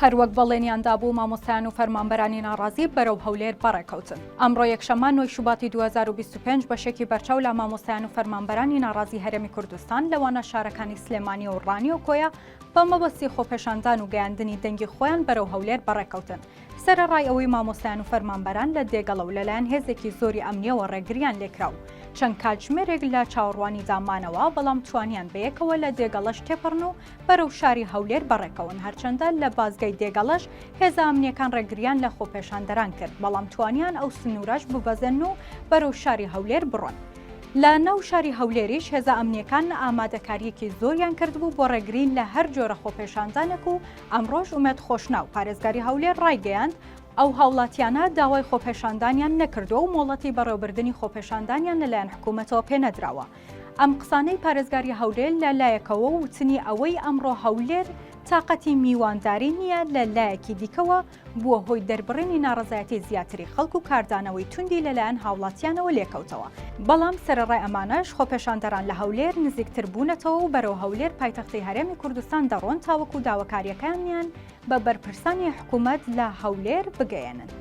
هەروەک بەڵێنیان دابوو مامۆستایان و فەرمانبەرانی ناڕازی بەرەو هەولێر بەڕێکەوتن. ئەمڕۆ یەکشەممە نۆی شوباتی 2025 بەشێکی بەرچاو لە مامۆستایان و فەرمانبەرانی ناڕازی هەرێمی کوردستان لەوانە شارەکانی سلێمانی و ڕانیە و کۆیە بە مەبەستی خۆپێشاندان و گەیاندنی دەنگی خۆیان بەرەو هەولێر بەڕێکەوتن. سەرەڕای ئەوەی مامۆستایان و فەرمانبەران لە دێگەڵە و لەلایەن هێزێکی زۆری ئەمنییەوە ڕێگریان لێکرا و چەند کاتژمێرێک لە چاوەڕوانیدا مانەوە، بەڵام توانیان بەیەکەوە لە دێگەڵەش تێپەڕن و بەرەو شاری هەولێر بەڕێکەون، هەرچەندە لە بازگەی دێگەڵەش هێزە ئەمنییەکان ڕێگریان لە خۆپێشاندەران کرد، بەڵام توانیان ئەو سنوورەش ببەزێنن و بەرەو شاری هەولێر بڕۆن. لە ناو شاری هەولێریش هێزە ئەمنییەکان ئامادەکارییەکی زۆریان کردبوو بۆ ڕێگری لە هەر جۆرە خۆپێشاندانێک و ئەمڕۆش ئومێد خۆشناو، پارێزگاری هەولێر ڕایگەیاند، ئەو هاوڵاتیانە داوای خۆپێشاندانیان نەکردووە و مۆڵەتی بەڕێوەبردنی خۆپێشاندانیان لەلایەن حکوومەتەوە پێنەدراوە. ئەم قسانەی پارێزگاری هەولێر لە لایەکەوە و وتنی ئەوەی ئەمڕۆ هەولێر تاقەتی میوانداری نییە لە لایەکی دیکەوە بووە هۆی دەربڕینی ناڕەزایەتی زیاتری خەڵک و کاردانەوەی توندی لەلایەن هاوڵاتیانەوە لێکەوتەوە. بەڵام سەرەڕای ئەمانەش خۆپێشاندەران لە هەولێر نزیکتر بوونەتەوە و بەرەو هەولێر پایتەختی هەرێمی کوردستان دەڕۆن تاوەکو داواکارییەکانیان بە بەرپرسانی حکومەت لە هەولێر بگەیەنن.